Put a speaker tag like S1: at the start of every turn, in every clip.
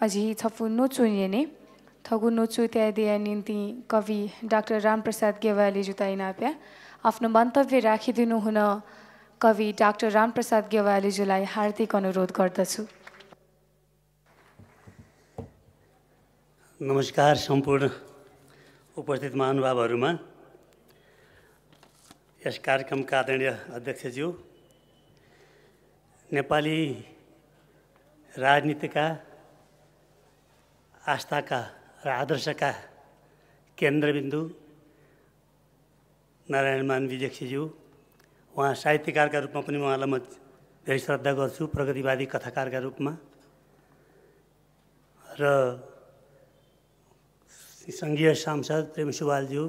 S1: अझै थपु नोचुनिने थगु नोचु त्यादिया निम्ति कवि डाक्टर रामप्रसाद गेवाली जुताइनाप्या आफ्नो मन्तव्य राखिदिनु हुन कवि डाक्टर रामप्रसाद गेवालीज्यूलाई हार्दिक अनुरोध गर्दछु।
S2: नमस्कार सम्पूर्ण उपस्थित महानुभावहरूमा, यस कार्यक्रमका आदरणीय अध्यक्षज्यू, नेपाली राजनीतिका आस्थाका र आदर्शका केन्द्रबिन्दु नारायण मानवीज्यू, उहाँ साहित्यकारका रूपमा पनि उहाँलाई म धेरै श्रद्धा गर्छु, प्रगतिवादी कथाकारका रूपमा, र सङ्घीय सांसद प्रेम सुवालज्यू,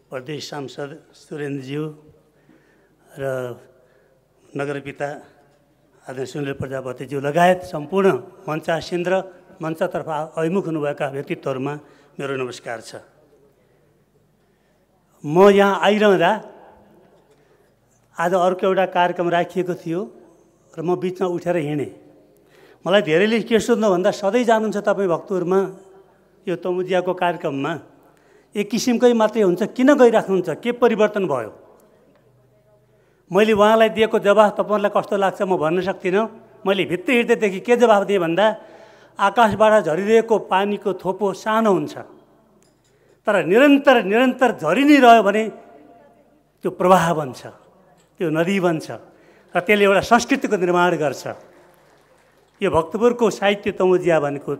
S2: प्रदेश सांसद सुरेन्द्रज्यू र नगरपिता आदरणीय सुनिल प्रजापतिज्यू लगायत सम्पूर्ण मञ्चासीन र मञ्चतर्फ अभिमुख हुनुभएका व्यक्तित्वहरूमा मेरो नमस्कार छ। म यहाँ आइरहँदा आज अर्को एउटा कार्यक्रम राखिएको थियो र म बिचमा उठेर हिँडेँ। मलाई धेरैले के सोध्नु भन्दा सधैँ जानुहुन्छ तपाईँ भक्तहरूमा यो तमुजियाको कार्यक्रममा एक किसिमकै मात्रै हुन्छ, किन गइराख्नुहुन्छ, के परिवर्तन भयो? मैले उहाँलाई दिएको जवाफ तपाईँहरूलाई कस्तो लाग्छ म भन्न सक्दिनँ। मैले भित्र हिँड्दैदेखि के जवाफ दिएँ भन्दा आकाशबाट झरिरहेको पानीको थोपो सानो हुन्छ, तर निरन्तर झरि नै रह्यो भने त्यो प्रवाह बन्छ, त्यो नदी बन्छ र त्यसले एउटा संस्कृतिको निर्माण गर्छ। यो भक्तपुरको साहित्य तमुजिया भनेको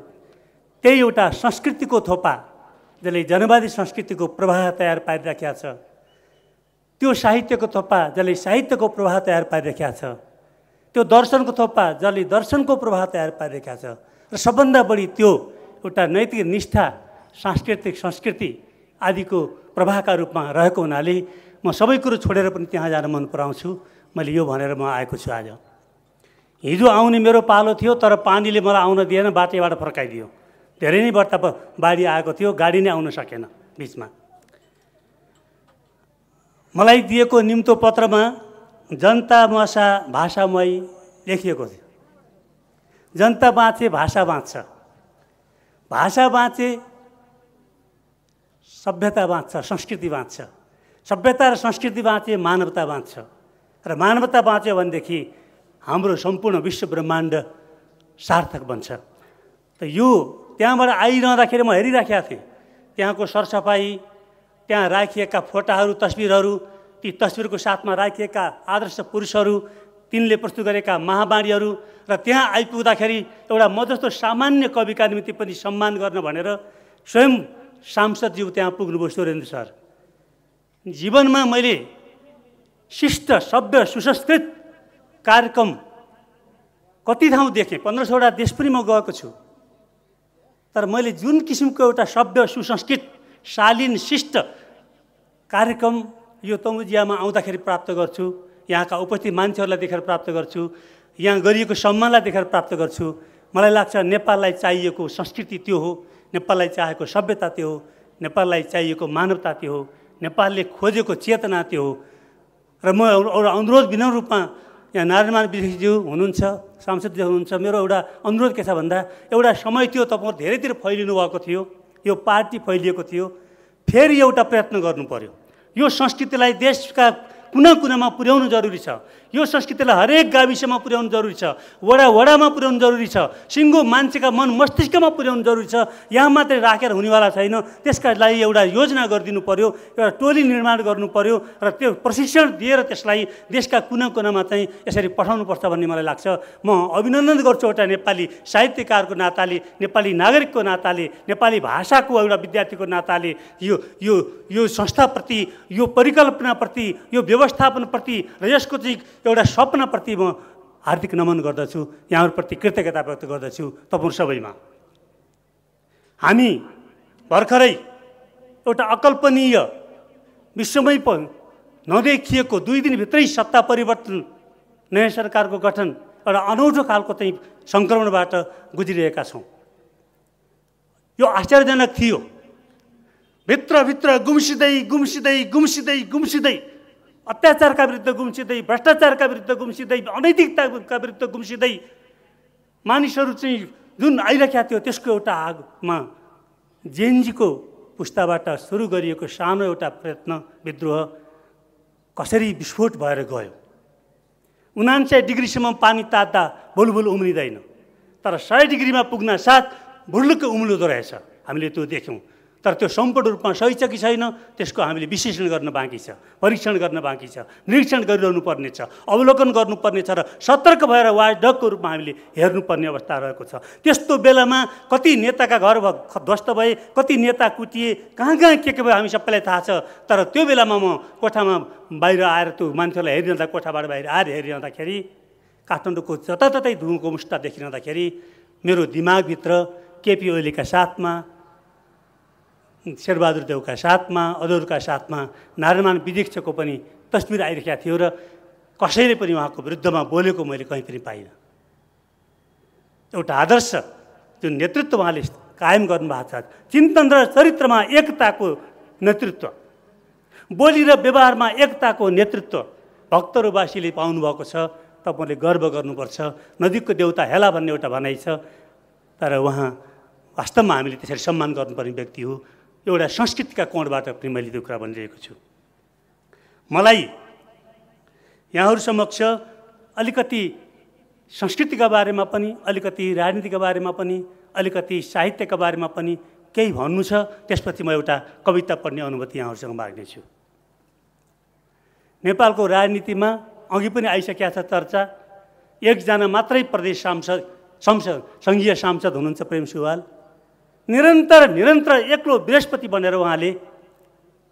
S2: त्यही एउटा संस्कृतिको थोपा जसले जनवादी संस्कृतिको प्रवाह तयार पारिराखेको छ, त्यो साहित्यको थोपा जसले साहित्यको प्रवाह तयार पारिराखेको छ, त्यो दर्शनको थोपा जसले दर्शनको प्रवाह तयार पारिराखेको छ, र सबभन्दा बढी त्यो एउटा नैतिक निष्ठा, सांस्कृतिक संस्कृति आदिको प्रवाहका रूपमा रहेको हुनाले म सबै कुरो छोडेर पनि त्यहाँ जान मन पराउँछु। मैले यो भनेर म आएको छु। आज हिजो आउने मेरो पालो थियो, तर पानीले मलाई आउन दिएन, बाटैबाट फर्काइदियो। धेरै नै वर्षा बाढी आएको थियो, गाडी नै आउन सकेन बिचमा। मलाई दिएको निम्तो पत्रमा जनता मसा भाषामय लेखिएको थियो। जनता बाँचे भाषा बाँच्छ, भाषा बाँचे सभ्यता बाँच्छ, संस्कृति बाँच्छ, सभ्यता र संस्कृति बाँचे मानवता बाँच्छ, र मानवता बाँच्यो भनेदेखि हाम्रो सम्पूर्ण विश्व ब्रह्माण्ड सार्थक बन्छ। त यो त्यहाँबाट आइरहँदाखेरि म हेरिराखेको थिएँ त्यहाँको सरसफाइ, त्यहाँ राखिएका फोटाहरू, तस्बिरहरू, ती तस्बिरको साथमा राखिएका आदर्श पुरुषहरू, तिनले प्रस्तुत गरेका महावाणीहरू, र त्यहाँ आइपुग्दाखेरि एउटा म जस्तो सामान्य कविका निम्ति पनि सम्मान गर्न भनेर स्वयं सांसदज्यू त्यहाँ पुग्नुभयो, सुरेन्द्र सर। जीवनमा मैले शिष्ट सभ्य सुसंस्कृत कार्यक्रम कति ठाउँ देखेँ, 1500वटा देश पनि म गएको छु, तर मैले जुन किसिमको एउटा सभ्य सुसंस्कृत शालीन शिष्ट कार्यक्रम यो तमुजियामा आउँदाखेरि प्राप्त गर्छु, यहाँका उपस्थित मान्छेहरूलाई देखेर प्राप्त गर्छु, यहाँ गरिएको सम्मानलाई देखेर प्राप्त गर्छु। मलाई लाग्छ नेपाललाई चाहिएको संस्कृति त्यो हो, नेपाललाई चाहेको सभ्यता त्यो हो, नेपाललाई चाहिएको मानवता त्यो हो, नेपालले खोजेको चेतना त्यो हो। र म एउटा अनुरोध विनम्र रूपमा यहाँ नारायण विज्यू हुनुहुन्छ, सांसदज्यू हुनुहुन्छ, मेरो एउटा अनुरोध के छ भन्दा एउटा समय थियो तपाईँ धेरैतिर फैलिनु भएको थियो, यो पार्टी फैलिएको थियो, फेरि एउटा प्रयत्न गर्नु पर्यो। यो संस्कृतिलाई देशका कुना कुनामा पुर्याउनु जरुरी छ, यो संस्कृतिलाई हरेक गाविसमा पुर्याउनु जरुरी छ, वडामा पुर्याउनु जरुरी छ, सिङ्गो मान्छेका मन मस्तिष्कमा पुर्याउनु जरुरी छ। यहाँ मात्रै राखेर हुनेवाला छैन, त्यसका लागि एउटा योजना गरिदिनु पर्यो, एउटा टोली निर्माण गर्नु पर्यो, र त्यो प्रशिक्षण दिएर त्यसलाई देशका कुना कुनामा चाहिँ यसरी पठाउनुपर्छ भन्ने मलाई लाग्छ। म अभिनन्दन गर्छु एउटा नेपाली साहित्यकारको नाताले, नेपाली नागरिकको नाताले, नेपाली भाषाको एउटा विद्यार्थीको नाताले यो संस्थाप्रति, यो परिकल्पनाप्रति, यो व्यवस्थापनप्रति र यसको चाहिँ एउटा सपनाप्रति म हार्दिक नमन गर्दछु, यहाँहरूप्रति कृतज्ञता व्यक्त गर्दछु तपाईँ सबैमा। हामी भर्खरै एउटा अकल्पनीय विश्वमै नदेखिएको 2 दिनभित्रै सत्ता परिवर्तन, नयाँ सरकारको गठन, एउटा अनौठो खालको चाहिँ सङ्क्रमणबाट गुज्रिरहेका छौँ। यो आश्चर्यजनक थियो। भित्रभित्र गुम्सिँदै अत्याचारका विरुद्ध गुम्सिँदै, भ्रष्टाचारका विरुद्ध गुम्सिँदै, अनैतिकताका विरुद्ध गुम्सिँदै मानिसहरू चाहिँ जुन आइराखेको थियो त्यसको एउटा आगमा जेएनजीको पुस्ताबाट सुरु गरिएको सानो एउटा प्रयत्न विद्रोह कसरी विस्फोट भएर गयो। 49 डिग्रीसम्म पानी तात्दा बुलबुल उम्लिँदैन, तर 100 डिग्रीमा पुग्न साथ भुर्लुक्क उम्लिँदो रहेछ। हामीले त्यो देख्यौँ, तर त्यो सम्पूर्ण रूपमा सही छ कि छैन त्यसको हामीले विश्लेषण गर्न बाँकी छ, परीक्षण गर्न बाँकी छ, निरीक्षण गरिरहनु पर्ने छ, अवलोकन गर्नुपर्ने छ र सतर्क भएर वाचडगको रूपमा हामीले हेर्नुपर्ने अवस्था रहेको छ। त्यस्तो बेलामा कति नेताका घर ध्वस्त भए, कति नेता कुटिए, कहाँ के भयो हामी सबैलाई थाहा छ। तर त्यो बेलामा म कोठामा बाहिर आएर त्यो मान्छेलाई हेरिरहँदा, कोठाबाट बाहिर आएर हेरिरहँदाखेरि काठमाडौँको जताततै धुँको मुस्टा देखिरहँदाखेरि मेरो दिमागभित्र केपी ओलीका साथमा, शेरबहादुर देवका साथमा, अरूका साथमा नारायण विदीक्षको पनि तस्बिर आइरहेको थियो र कसैले पनि उहाँको विरुद्धमा बोलेको मैले कहीँ पनि पाइनँ। एउटा आदर्श जुन नेतृत्व उहाँले कायम गर्नुभएको छ, चिन्तन र चरित्रमा एकताको नेतृत्व, बोली र व्यवहारमा एकताको नेतृत्व भक्तरुवासीले पाउनुभएको छ। तपाईँले गर्व गर्नुपर्छ। नजिकको देउता हेला भन्ने एउटा भनाइ छ, तर उहाँ वास्तवमा हामीले त्यसरी सम्मान गर्नुपर्ने व्यक्ति हो। एउटा संस्कृतिका कोणबाट पनि मैले त्यो कुरा भनिरहेको छु। मलाई यहाँहरू समक्ष अलिकति संस्कृतिका बारेमा पनि, अलिकति राजनीतिका बारेमा पनि, अलिकति साहित्यका बारेमा पनि केही भन्नु छ। त्यसपछि म एउटा कविता पढ्ने अनुमति यहाँहरूसँग माग्नेछु। नेपालको राजनीतिमा अघि पनि आइसकेका छ चर्चा। एकजना मात्रै प्रदेश सङ्घीय सांसद हुनुहुन्छ प्रेम सुवाल। निरन्तर एक्लो बृहस्पति बनेर उहाँले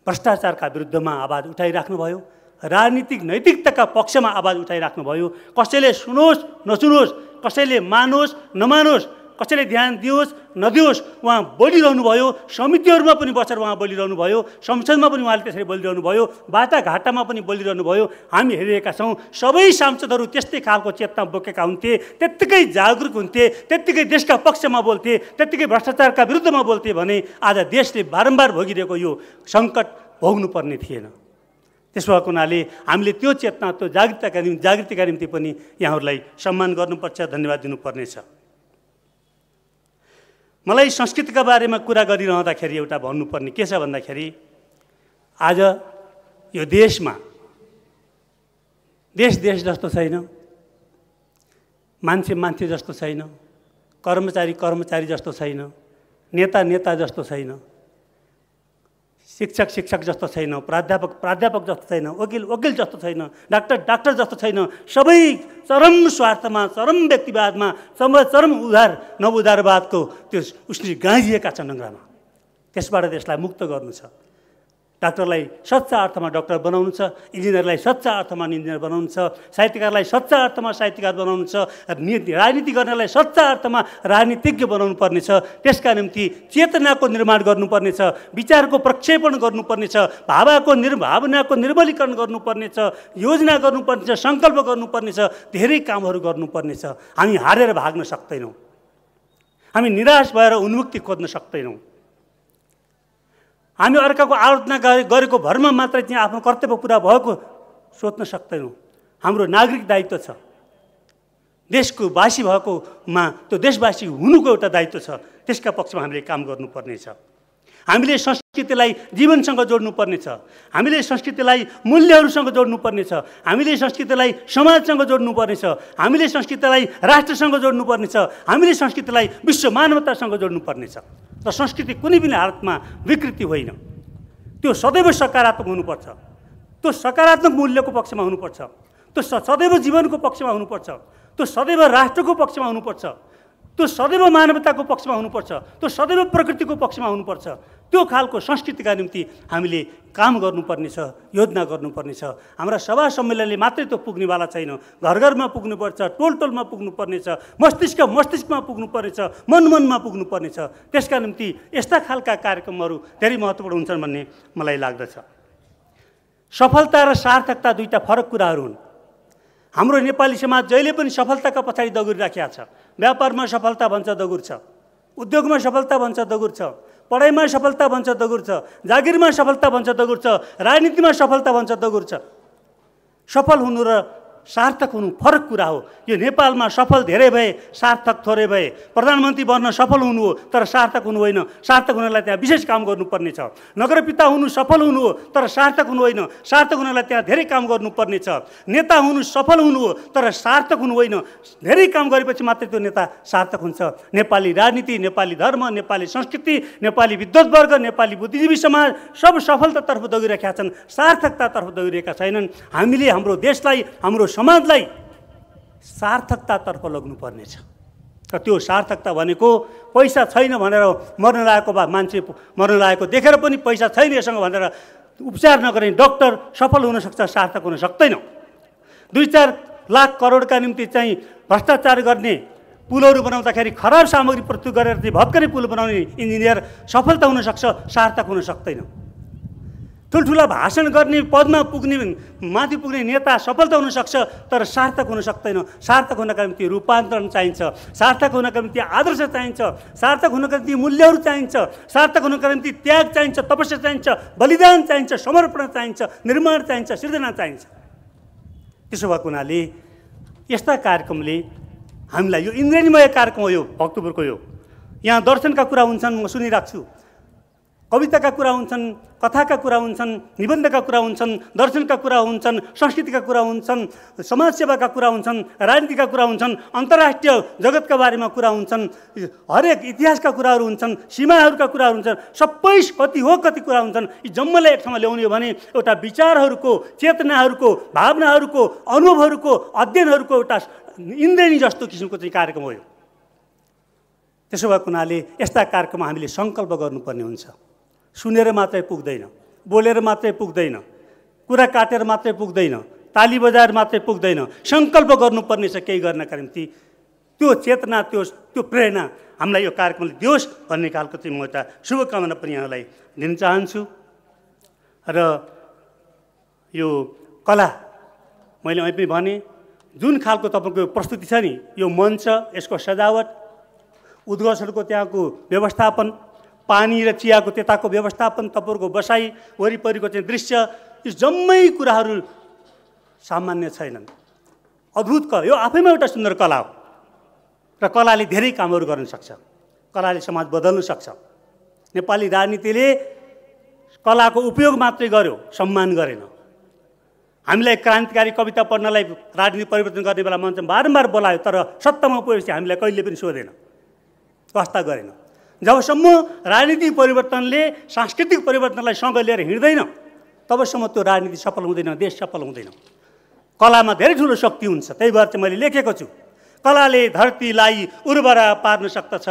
S2: भ्रष्टाचारका विरुद्धमा आवाज उठाइराख्नुभयो, राजनीतिक नैतिकताका पक्षमा आवाज उठाइराख्नुभयो। कसैले सुनोस् नसुनोस्, कसैले मानोस् नमानोस्, कसैले ध्यान दियोस् नदियोस्, उहाँ बोलिरहनु भयो। समितिहरूमा पनि बसेर उहाँ बोलिरहनु भयो, संसदमा पनि उहाँले त्यसरी बोलिरहनु भयो, बाटाघाटामा पनि बोलिरहनु भयो। हामी हेरिरहेका छौँ सबै सांसदहरू त्यस्तै खालको चेतना बोकेका हुन्थे, त्यत्तिकै जागरुक हुन्थे, त्यत्तिकै देशका पक्षमा बोल्थे, त्यत्तिकै भ्रष्टाचारका विरुद्धमा बोल्थे भने आज देशले बारम्बार भोगिरहेको यो सङ्कट भोग्नुपर्ने थिएन। त्यसो भएको हुनाले हामीले त्यो चेतना, त्यो जागृतिका निम्ति पनि यहाँहरूलाई सम्मान गर्नुपर्छ, धन्यवाद दिनुपर्नेछ। मलाई संस्कृतिका बारेमा कुरा गरिरहँदाखेरि एउटा भन्नुपर्ने के छ भन्दाखेरि आज यो देशमा देश जस्तो छैन, मान्छे जस्तो छैन, कर्मचारी जस्तो छैन, नेता जस्तो छैन, शिक्षक जस्तो छैन, प्राध्यापक जस्तो छैन, वकिल जस्तो छैन, डाक्टर जस्तो छैन। सबै चरम स्वार्थमा, चरम व्यक्तिवादमा, चरम नवउदारवादको त्यो उसले गाँजिएका छन् ढङ्गमा। त्यसबाट देशलाई मुक्त गर्नु छ। डाक्टरलाई सच्चा अर्थमा डाक्टर बनाउनु छ, इन्जिनियरलाई सच्चा अर्थमा इन्जिनियर बनाउनु छ, साहित्यकारलाई सच्चा अर्थमा साहित्यकार बनाउनु छ, राजनीति गर्नेलाई सच्चा अर्थमा राजनीतिज्ञ बनाउनु पर्नेछ। त्यसका निम्ति चेतनाको निर्माण गर्नुपर्नेछ, विचारको प्रक्षेपण गर्नुपर्नेछ, भावनाको निर्मलीकरण गर्नुपर्नेछ, योजना गर्नुपर्नेछ, सङ्कल्प गर्नुपर्नेछ, धेरै कामहरू गर्नुपर्नेछ। हामी हारेर भाग्न सक्दैनौँ, हामी निराश भएर उन्मुक्ति खोज्न सक्दैनौँ। हामी अर्काको आलोचना गरेको भरमा मात्रै चाहिँ आफ्नो कर्तव्य पुरा भएको सोच्न सक्दैनौँ। हाम्रो नागरिक दायित्व छ, देशको वासी भएकोमा त्यो देशवासी हुनुको एउटा दायित्व छ। त्यसका पक्षमा हामीले काम गर्नुपर्नेछ। हामीले संस्कृतिलाई जीवनसँग जोड्नुपर्नेछ, हामीले संस्कृतिलाई मूल्यहरूसँग जोड्नुपर्नेछ, हामीले संस्कृतिलाई समाजसँग जोड्नुपर्नेछ, हामीले संस्कृतिलाई राष्ट्रसँग जोड्नुपर्नेछ, हामीले संस्कृतिलाई विश्व मानवतासँग जोड्नुपर्नेछ। र संस्कृति कुनै पनि हालतमा विकृति होइन, त्यो सदैव सकारात्मक हुनुपर्छ, त्यो सकारात्मक मूल्यको पक्षमा हुनुपर्छ, त्यो सदैव जीवनको पक्षमा हुनुपर्छ, त्यो सदैव राष्ट्रको पक्षमा हुनुपर्छ, त्यो सदैव मानवताको पक्षमा हुनुपर्छ, त्यो सदैव प्रकृतिको पक्षमा हुनुपर्छ। त्यो खालको संस्कृतिका निम्ति हामीले काम गर्नुपर्नेछ, योजना गर्नुपर्नेछ। हाम्रा सभा सम्मेलनले मात्रै त्यो पुग्नेवाला छैन, घर घरमा पुग्नुपर्छ, टोलमा पुग्नुपर्नेछ, मस्तिष्कमा पुग्नुपर्नेछ, मनमा पुग्नुपर्नेछ। त्यसका निम्ति यस्ता खालका कार्यक्रमहरू धेरै महत्त्वपूर्ण हुन्छन् भन्ने मलाई लाग्दछ। सफलता र सार्थकता दुईटा फरक कुराहरू हुन्। हाम्रो नेपाली समाज जहिले पनि सफलताका पछाडि दगुरिराखेको छ। व्यापारमा सफलता भन्छ दगुर छ, उद्योगमा सफलता भन्छ दगुर छ, पढाइमा सफलता भन्छ दगुर छ, जागिरमा सफलता भन्छ दगुर छ, राजनीतिमा सफलता भन्छ दगुर छ। सफल हुनु र सार्थक हुनु फरक कुरा हो। यो नेपालमा सफल धेरै भए, सार्थक थोरै भए। प्रधानमन्त्री बन्न सफल हुनु हो तर सार्थक हुनु होइन। सार्थक हुनलाई त्यहाँ विशेष काम गर्नुपर्ने छ। नगरपिता हुनु सफल हुनु हो तर सार्थक हुनु होइन। सार्थक हुनलाई त्यहाँ धेरै काम गर्नुपर्ने छ। नेता हुनु सफल हुनु हो तर सार्थक हुनु होइन। धेरै काम गरेपछि मात्रै त्यो नेता सार्थक हुन्छ। नेपाली राजनीति, नेपाली धर्म, नेपाली संस्कृति, नेपाली विद्वत्वर्ग, नेपाली बुद्धिजीवी समाज सब सफलतातर्फ दौडिरहेका छन्, सार्थकतातर्फ दौडिरहेका छैनन्। हामीले हाम्रो देशलाई, हाम्रो समाजलाई सार्थकतातर्फ लग्नुपर्नेछ। र त्यो सार्थकता भनेको पैसा छैन भनेर मर्न लागेको मान्छे मर्न लागेको देखेर पनि पैसा छैन यससँग भनेर उपचार नगर्ने डाक्टर सफल हुन सक्छ, सार्थक हुन सक्दैन। 2-4 लाख करोडका निम्ति चाहिँ भ्रष्टाचार गर्ने, पुलहरू बनाउँदाखेरि खराब सामग्री प्रस्तुत गरेर चाहिँ भत्करै पुल बनाउने इन्जिनियर सफलता हुन सक्छ, सार्थक हुन सक्दैन। ठुल्ठुला भाषण गर्ने, पदमा पुग्ने, माथि पुग्ने नेता सफलता हुन सक्छ तर सार्थक हुन सक्दैन। सार्थक हुनका निम्ति रूपान्तरण चाहिन्छ, सार्थक हुनका निम्ति आदर्श चाहिन्छ, सार्थक हुनका निम्ति मूल्यहरू चाहिन्छ, सार्थक हुनका निम्ति त्याग चाहिन्छ, तपस्या चाहिन्छ, बलिदान चाहिन्छ, समर्पण चाहिन्छ, निर्माण चाहिन्छ, सृजना चाहिन्छ। त्यसो भएको हुनाले यस्ता कार्यक्रमले हामीलाई, यो इन्द्रेणीमय कार्यक्रम हो, यो भक्तपुरको यो यहाँ दर्शनका कुरा हुन्छन्, म सुनिरहेको छु। कविताका कुरा हुन्छन्, कथाका कुरा हुन्छन्, निबन्धका कुरा हुन्छन्, दर्शनका कुरा हुन्छन्, संस्कृतिका कुरा हुन्छन्, समाजसेवाका कुरा हुन्छन्, राजनीतिका कुरा हुन्छन्, अन्तर्राष्ट्रिय जगतका बारेमा कुरा हुन्छन्, हरेक इतिहासका कुराहरू हुन्छन्, सीमाहरूका कुराहरू हुन्छन्, सबै कति हो कति कुरा हुन्छन्। यी जम्मैलाई एक ठाउँमा ल्याउने हो भने एउटा विचारहरूको, चेतनाहरूको, भावनाहरूको, अनुभवहरूको, अध्ययनहरूको एउटा इन्द्रेणी जस्तो किसिमको चाहिँ कार्यक्रम हो यो। त्यसो भएको हुनाले यस्ता कार्यक्रम हामीले सङ्कल्प गर्नुपर्ने हुन्छ। सुनेर मात्रै पुग्दैन, बोलेर मात्रै पुग्दैन, कुरा काटेर मात्रै पुग्दैन, ताली बजाएर मात्रै पुग्दैन। सङ्कल्प गर्नुपर्ने छ केही गर्नका निम्ति। त्यो चेतना, त्यो प्रेरणा हामीलाई यो कार्यक्रमले दियोस् भन्ने खालको चाहिँ म एउटा शुभकामना पनि यहाँलाई दिन चाहन्छु। र यो कला, मैले अहिले पनि भने, जुन खालको तपाईँको प्रस्तुति छ नि, यो मञ्च, यसको सजावट, उद्घोषणको त्यहाँको व्यवस्थापन, पानी र चियाको त्यताको व्यवस्थापन, तपाईँहरूको बसाइ वरिपरिको चाहिँ दृश्य, यो जम्मै कुराहरू सामान्य छैनन्। अद्भुत कला, यो आफैमा एउटा सुन्दर कला हो र कलाले धेरै कामहरू गर्न सक्छ। कलाले समाज बदल्न सक्छ। नेपाली राजनीतिले कलाको उपयोग मात्रै गर्यो, सम्मान गरेन। हामीलाई क्रान्तिकारी कविता पढ्नलाई राजनीति परिवर्तन गर्ने बेला मञ्च बारम्बार बोलायो तर सत्तामा पुगेपछि हामीले कहिले पनि सोधेन, वास्ता गरेन। जबसम्म राजनीतिक परिवर्तनले सांस्कृतिक परिवर्तनलाई सँग लिएर हिँड्दैन तबसम्म त्यो राजनीति सफल हुँदैन, देश सफल हुँदैन। कलामा धेरै ठुलो शक्ति हुन्छ। त्यही भएर चाहिँ मैले लेखेको छु, कलाले धरतीलाई उर्वरा पार्न सक्दछ,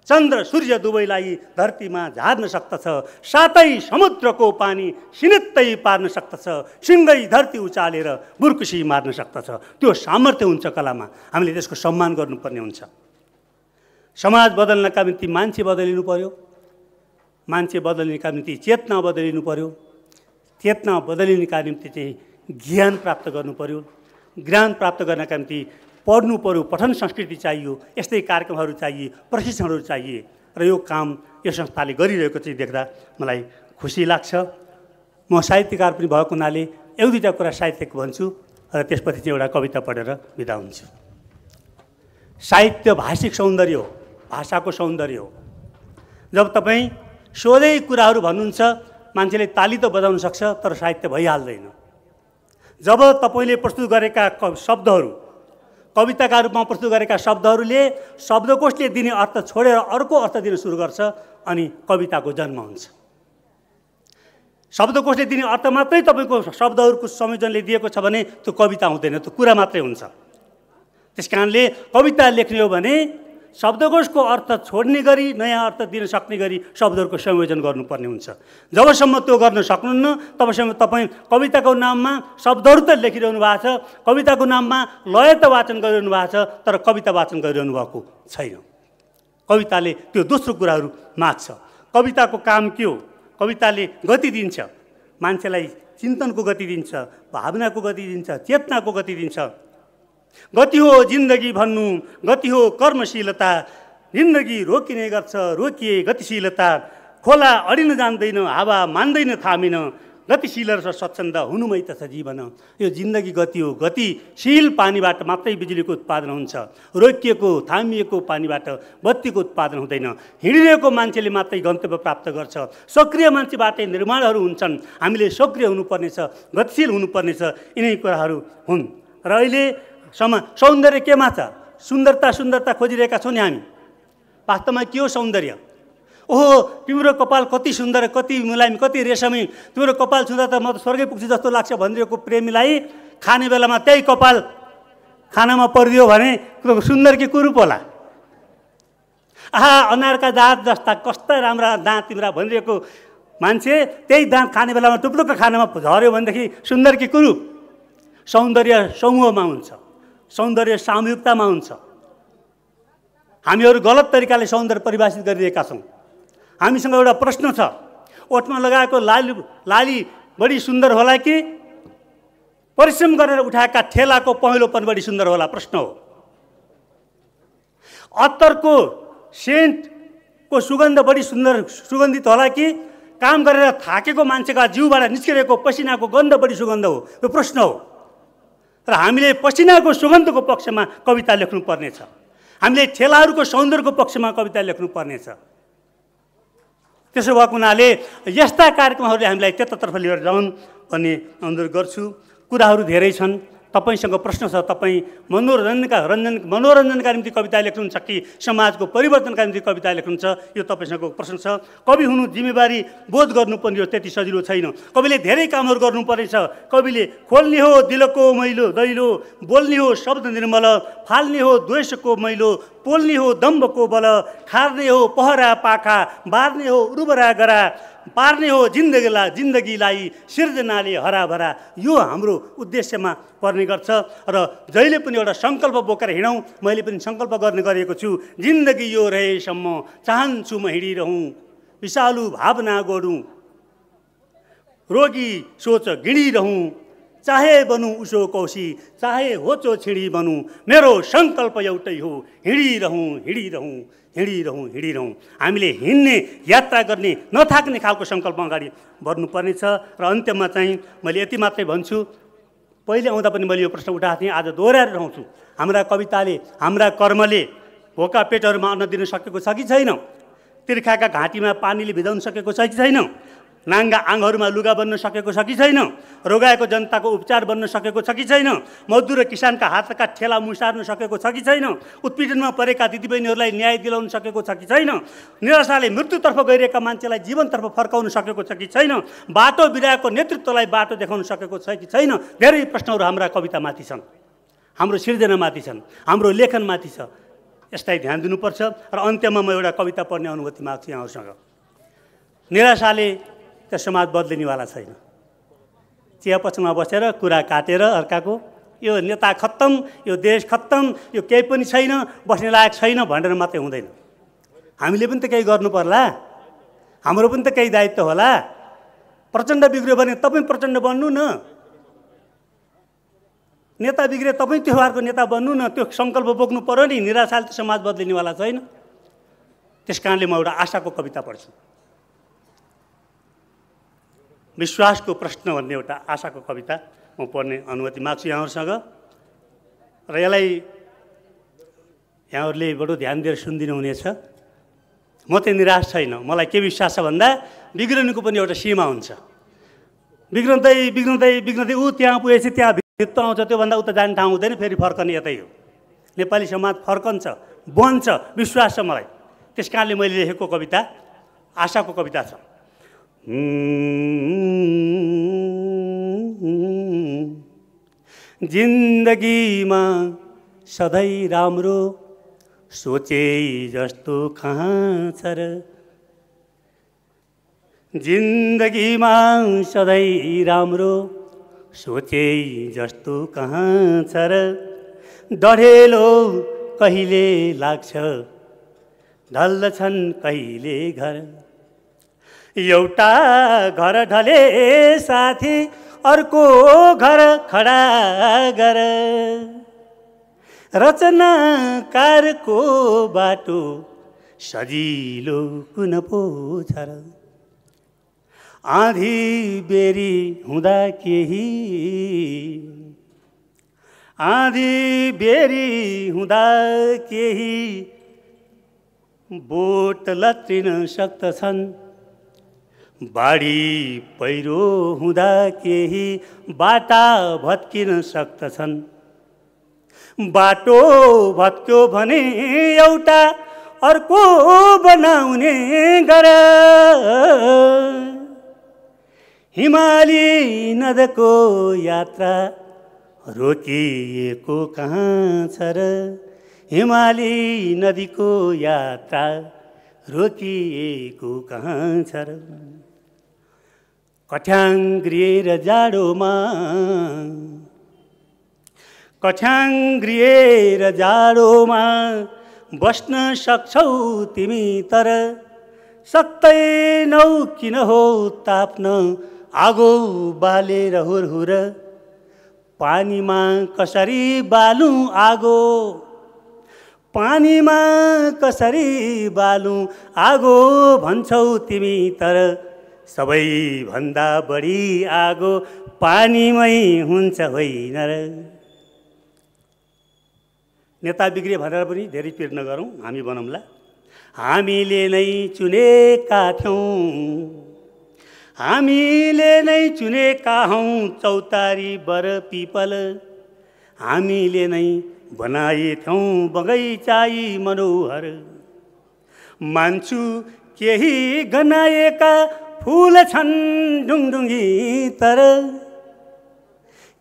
S2: चन्द्र सूर्य दुवैलाई धरतीमा झार्न सक्दछ, सातै समुद्रको पानी सिनित्तै पार्न सक्दछ, सिङ्गै धरती उचालेर बुर्कुसी मार्न सक्दछ। त्यो सामर्थ्य हुन्छ कलामा। हामीले त्यसको सम्मान गर्नुपर्ने हुन्छ। समाज बदल्नका निम्ति मान्छे बदलिनु पर्यो, मान्छे बदलिनका निम्ति चेतना बदलिनु पर्यो, चेतना बदलिनका निम्ति चाहिँ ज्ञान प्राप्त गर्नु पर्यो, ज्ञान प्राप्त गर्नका निम्ति पढ्नु पर्यो, पठन संस्कृति चाहियो, यस्तै कार्यक्रमहरू चाहिए, प्रशिक्षणहरू चाहिए। र यो काम यो संस्थाले गरिरहेको चाहिँ देख्दा मलाई खुसी लाग्छ। म साहित्यकार पनि भएको हुनाले एक दुईवटा कुरा साहित्यको भन्छु र त्यसपछि चाहिँ एउटा कविता पढेर बिदा हुन्छु। साहित्य भाषिक सौन्दर्य हो, भाषाको सौन्दर्य हो। जब तपाईँ सोझै कुराहरू भन्नुहुन्छ मान्छेले ताली त बजाउन सक्छ तर साहित्य भइहाल्दैन। जब तपाईँले प्रस्तुत गरेका शब्दहरू, कविताका रूपमा प्रस्तुत गरेका शब्दहरूले शब्दकोशले दिने अर्थ छोडेर अर्को अर्थ दिन सुरु गर्छ अनि कविताको जन्म हुन्छ। शब्दकोशले दिने अर्थ मात्रै तपाईँको शब्दहरूको संयोजनले दिएको छ भने त्यो कविता हुँदैन, त्यो कुरा मात्रै हुन्छ। त्यस कारणले कविता लेख्ने हो भने शब्दकोशको अर्थ छोड्ने गरी नयाँ अर्थ दिन सक्ने गरी शब्दहरूको संयोजन गर्नुपर्ने हुन्छ। जबसम्म त्यो गर्न सक्नुहुन्न तबसम्म तपाईँ कविताको नाममा शब्दहरू त लेखिरहनु भएको छ, कविताको नाममा लय त वाचन गरिरहनु भएको छ तर कविता वाचन गरिरहनु भएको छैन। कविताले त्यो दोस्रो कुराहरू माग्छ। कविताको काम के हो? कविताले गति दिन्छ, मान्छेलाई चिन्तनको गति दिन्छ, भावनाको गति दिन्छ, चेतनाको गति दिन्छ। गति हो जिन्दगी भन्नु, गति हो कर्मशीलता, जिन्दगी रोकिने गर्छ रोकिए गतिशीलता, खोला अडिन जान्दैन, हावा मान्दैन थामिन, गतिशील र स्वच्छन्द हुनुमै त छ जीवन। यो जिन्दगी गति हो, गतिशील पानीबाट मात्रै बिजुलीको उत्पादन हुन्छ। रोकिएको थामिएको पानीबाट बत्तीको उत्पादन हुँदैन। हिँडिरहेको मान्छेले मात्रै गन्तव्य प्राप्त गर्छ। सक्रिय मान्छेबाटै निर्माणहरू हुन्छन्। हामीले सक्रिय हुनुपर्नेछ, गतिशील हुनुपर्नेछ, यिनै कुराहरू हुन्। र अहिलेसम्म सौन्दर्य केमा छ? सुन्दरता खोजिरहेका छौँ नि हामी। वास्तवमा के हो सौन्दर्य? ओहो, तिम्रो कपाल कति सुन्दर, कति मुलायम, कति रेशमी, तिम्रो कपाल छुँदा त म त स्वर्गै पुग्छु जस्तो लाग्छ भनिरहेको प्रेमीलाई खाने बेलामा त्यही कपाल खानामा परिदियो भने सुन्दर कि कुरूप होला? आहा, अनारका दाँत जस्ता कस्ता राम्रा दाँत तिम्रा भनिरहेको मान्छे त्यही दाँत खाने बेलामा टुप्लुक्क खानामा झऱ्यो भनेदेखि सुन्दर कि कुरूप? सौन्दर्य समूहमा हुन्छ, सौन्दर्य सामूहिकतामा हुन्छ। हामीहरू गलत तरिकाले सौन्दर्य परिभाषित गरिरहेका छौँ। हामीसँग एउटा प्रश्न छ, ओठमा लगाएको लाली बढी सुन्दर होला कि परिश्रम गरेर उठाएका ठेलाको पहेँलोपन बढी सुन्दर होला? प्रश्न हो। अत्तरको सेन्टको सुगन्ध बढी सुगन्धित होला कि काम गरेर थाकेको मान्छेका जिउबाट निस्किरहेको पसिनाको गन्ध बढी सुगन्ध हो? यो प्रश्न हो। र हामीले पसिनाको सुगन्धको पक्षमा कविता लेख्नुपर्नेछ। हामीले ठेलाहरूको सौन्दर्यको पक्षमा कविता लेख्नुपर्नेछ। त्यसो भएको हुनाले यस्ता कार्यक्रमहरूले हामीलाई त्यतातर्फ लिएर जाउन् भन्ने अनुरोध गर्छु। कुराहरू धेरै छन्। तपाईसँग प्रश्न छ, तपाईँ मनोरञ्जनका निम्ति कविता लेख्नुहुन्छ कि समाजको परिवर्तनका निम्ति कविता लेख्नुहुन्छ, यो तपाईँसँग प्रश्न छ। कवि हुनु जिम्मेवारी बोध गर्नुपर्ने हो, त्यति सजिलो छैन। कविले धेरै कामहरू गर्नुपर्नेछ। कविले खोल्ने हो दिलको मैलो दैलो, बोल्ने हो शब्द निर्मल, फाल्ने हो द्वेषको मैलो, पोल्ने हो दम्भको बल, खार्ने हो पहरा पाखा, बार्ने हो उर्वरा गरा, पार्ने हो जिन्दगीलाई सिर्जनाले हराभरा। यो हाम्रो उद्देश्यमा पर्ने गर्छ। र जहिले पनि एउटा सङ्कल्प बोकेर हिँडौँ। मैले पनि सङ्कल्प गर्ने गरेको छु। जिन्दगी यो रहेसम्म चाहन्छु म हिँडिरहँ, विषालु भावना गोडौँ, रोगी सोच गिडिरहँ, चाहे बनूँ उसो कौशी, चाहे होचो छिडी बनूँ, मेरो सङ्कल्प एउटै हो, हिँडिरहँ। हामीले हिँड्ने यात्रा गर्ने नथाक्ने खालको सङ्कल्प अगाडि बढ्नुपर्नेछ। र अन्त्यमा चाहिँ मैले यति मात्रै भन्छु। पहिले आउँदा पनि मैले यो प्रश्न उठाएको थिएँ, आज दोहोऱ्याएर रहन्छु। हाम्रा कविताले, हाम्रा कर्मले भोका पेटहरूमा अन्न दिन सकेको छ कि छैन? तिर्खाका घाँटीमा पानीले भिजाउन सकेको छ कि छैन? नाङ्गा आङहरूमा लुगा बन्न सकेको छ कि छैन? रोगाएको जनताको उपचार बन्न सकेको छ कि छैन? मजदुर र किसानका हातका ठेला मुसार्न सकेको छ कि छैन? उत्पीडनमा परेका दिदीबहिनीहरूलाई न्याय दिलाउन सकेको छ कि छैन? निराशाले मृत्युतर्फ गइरहेका मान्छेलाई जीवनतर्फ फर्काउन सकेको छ कि छैन? बाटो बिराएको नेतृत्वलाई बाटो देखाउन सकेको छ कि छैन? धेरै प्रश्नहरू हाम्रा कवितामाथि छन्, हाम्रो सिर्जनामाथि छन्, हाम्रो लेखनमाथि छ। यसलाई ध्यान दिनुपर्छ। र अन्त्यमा म एउटा कविता पढ्ने अनुमति माग्छु यहाँहरूसँग। निराशाले त्यो समाज बदलिनेवाला छैन। चिया पसलमा बसेर कुरा काटेर अर्काको यो नेता खत्तम, यो देश खत्तम, यो केही पनि छैन, बस्ने लायक छैन भनेर मात्रै हुँदैन। हामीले पनि त केही गर्नु पर्ला, हाम्रो पनि त केही दायित्व होला। प्रचण्ड बिग्रियो भने तपाईँ प्रचण्ड बन्नु न, नेता बिग्रियो तपाईँ त्योहारको नेता बन्नु न। त्यो सङ्कल्प बोक्नु पर्यो नि। निराशाले त समाज बदलिनेवाला छैन। त्यस कारणले म एउटा आशाको कविता पढ्छु। विश्वासको प्रश्न भन्ने एउटा आशाको कविता म पढ्ने अनुमति माग्छु यहाँहरूसँग। र यसलाई यहाँहरूले बडो ध्यान दिएर सुनिदिनु हुनेछ। म चाहिँ निराश छैन। मलाई के विश्वास छ भन्दा बिग्रनुको पनि एउटा सीमा हुन्छ। बिग्रँदै ऊ त्यहाँ पुगेपछि त्यहाँ भित्त आउँछ, त्योभन्दा उता जाने ठाउँ हुँदैन, फेरि फर्कने यतै हो। नेपाली समाज फर्कन्छ, बन्छ, विश्वास छ मलाई। त्यस कारणले मैले लेखेको कविता आशाको कविता छ। जिन्दगीमा सधैँ राम्रो सोचे जस्तो कहाँ छ र, जिन्दगीमा सधैँ राम्रो सोचे जस्तो कहाँ छ र, डढेलो कहिले लाग्छ ढल्दछन् कहिले घर, एउटा घर ढले साथी अर्को घर खडा गर, रचनाकारको बाटो सजिलो कुन पो छ र, आँधी बेरी हुँदा केही आँधी बेरी हुँदा केही बोट लत्रिन सक्दछन् बाढी पहिरो हुँदा केही बाटा भत्किन सक्दछन् बाटो भत्क्यो भने एउटा अर्को बनाउने गर हिमाली नदको यात्रा रोकिएको कहाँ छ र हिमाली नदीको यात्रा रोकिएको कहाँ छ र कठ्याङ्ग्रिएर जाडोमा बस्न सक्छौ तिमी तर सक्दैनौ किन हो ताप्न आगो बालेर हुरहुर पानीमा कसरी बालुँ आगो पानीमा कसरी बालुँ आगो भन्छौ तिमी तर सबैभन्दा बढी आगो पानीमै हुन्छ होइन र नेता बिग्रिए भनेर पनि धेरै पिर नगरौँ हामी बनौँला हामीले नै चुनेका हौँ चौतारी बर पिपल हामीले नै बनाएथ्यौँ बगैँचाई मनोहर मान्छु केही गनाएका फुल छन् ढुङढुङ्गी तर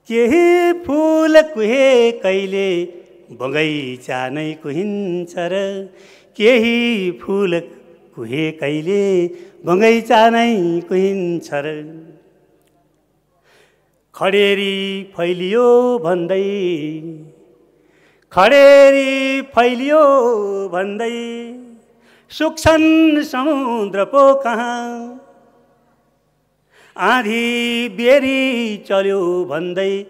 S2: केही फुल कुहे कहिले बगैँचा नै कुहिन्छ र केही फुल कुहे कहिले बगैँचा नै कुहिन्छ र खडेरी फैलियो भन्दै सुक्छन् समुद्र पो कहाँ आँधी बेरी चल्यो भन्दै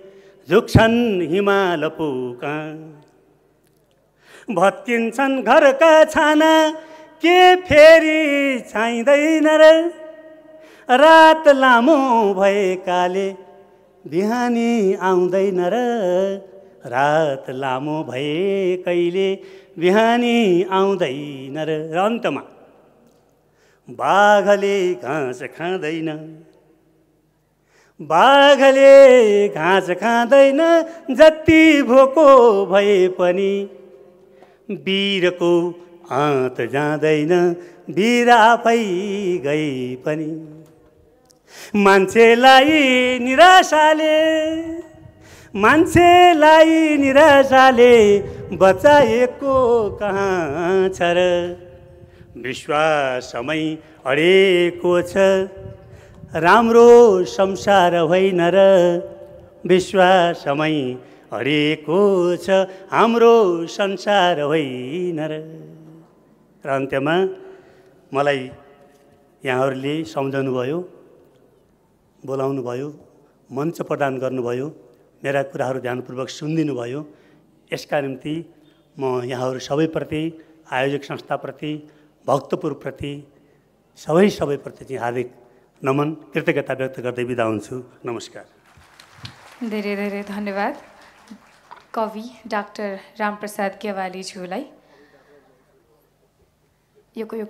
S2: झुक्छन् हिमाल पो कहाँ भत्किन्छन् घरका छाना के फेरि चाहिँदैन र रात लामो भएकाले बिहानी आउँदैन र रात लामो भए कहिले बिहानी आउँदैन र अन्तमा बाघले घाँस खाँदैन जति भोको भए पनि वीरको आँत जाँदैन वीर आफै गए पनि मान्छेलाई निराशाले बचाएको कहाँ छ र विश्वासमै अडेको छ राम्रो संसार होइन र विश्वासमै अडेको छ हाम्रो संसार होइन र अन्त्यमा मलाई यहाँहरूले सम्झाउनु भयो बोलाउनु भयो मञ्च प्रदान गर्नुभयो मेरा कुराहरू ध्यानपूर्वक सुनिदिनु भयो यसका निम्ति म यहाँहरू सबैप्रति आयोजक संस्थाप्रति भक्तपुरप्रति सबैप्रति चाहिँ हार्दिक नमन कृतज्ञता व्यक्त गर्दै बिदा हुन्छु नमस्कार
S1: धेरै धेरै धन्यवाद कवि डाक्टर रामप्रसाद गेवालीज्यूलाई यो